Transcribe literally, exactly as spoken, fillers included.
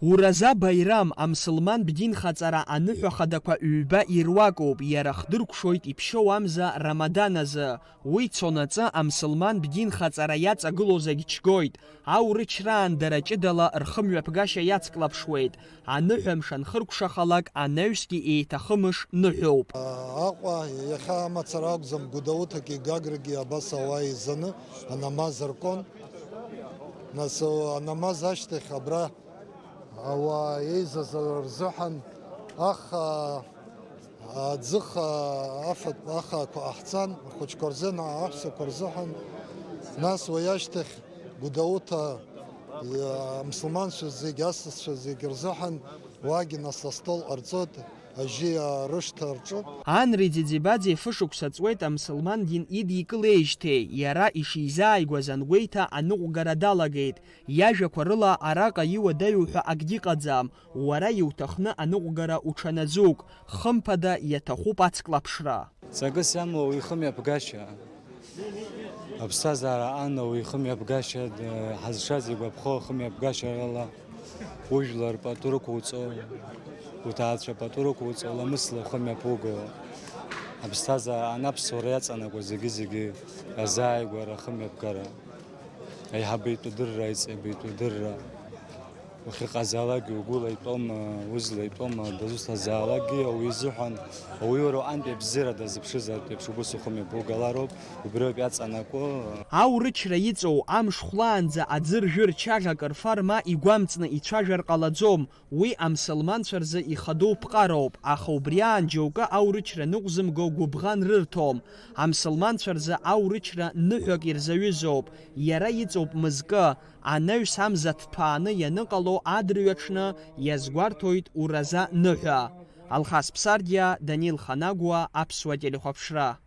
Ураза Баирам амсылмантә динхаҵара аныҳәа хадақәа ҩба ируакуп, иара хдыркәшоит иԥшьоу амза Рамадан азы. Уи цонаҵы амсылмантә динхаҵара иаҵагылоу зегь џьгоит, аурычраан дара ҷыдала рхымҩаԥгашьа иацклаԥшуеит, аныҳәамш анхыркәшахалак анаҩсгьы еиҭахымш ныҳәоуп. Аҟәа иахьа амацара акәӡам, Гәдоуҭагьы Гаграгьы абас ауаа еизаны анамаз ркуан. Нас анамаз ашьҭахь абра ауаа еизаз рзыҳәан аха, аӡыха, афатә ахақәа ҟаҳҵан, ахәыҷқәа рзын, аҳәсақәа рзыҳәан. Нас уи ашьҭахь Гәдоуҭа, амсылманцәа зегь, асасцәа зегь рзыҳәан уаагьы нас астол ҟарҵоит, ажьи арышҭа рҿы. Анри Ӡиӡибаӡе фышықәса ҵуеит амсылман дин идикылеижьҭеи, иара ишизааигәаз ангәеиҭа аныҟәгара далагеит. Иажәақәа рыла араҟа иуадаҩу ҳәа акгьы ыҟаӡам, уара иуҭахны аныҟәгара уҽанаӡук, хымԥада иаҭахуп ацклаԥшра. Ҵакыс иамоу ихымҩаԥгашьа, аԥсҭазаара анауу ихымҩаԥгашьа, д-, ҳазшаз игәаԥхо ахымҩаԥгашьарала, ужәлар пату рықәуҵо, уҭаацәа пату рықәуҵо, ламысла ухымҩаԥуго, аԥсҭазаара анаԥсуара иаҵанакуа зегьы-зегьы азааигәара ахымҩаԥгара, аиҳабаҩтәы дырра, аиҵбаҩтәы дырра. Уахьыҟазаалакгьы угәыла итәома, узла итәома, дызусҭазаалакгьы ауаҩы изыҳәан, ауаҩы уара уҟынтәи абзиара дазыԥшызаартә еиԥш убыс ухы мҩаԥугалароуп, убри ауп иаҵанакуа. Аурычра иҵоу амш хәлаанӡа аӡы ржәыр чаӷьак рфар ма игәамҵны ицәажәар ҟалаӡом, уи амсылманцәа рзы ихадоу ԥҟароуп, аха убри аан џьоукы аурычра ныҟәзымго гәыбӷан рырҭом. Амсылманцәа рзы аурычра ныҳәак ирзаҩызоуп, иара иҵоуп мызкы, анаҩс амза ҭҭәааны ианыҟало адырҩаҽны иазгәарҭоит ураза ныҳәа. Алхас Ԥсардиа, Данил Ханагәа, Аԥсуа телехәаԥшра.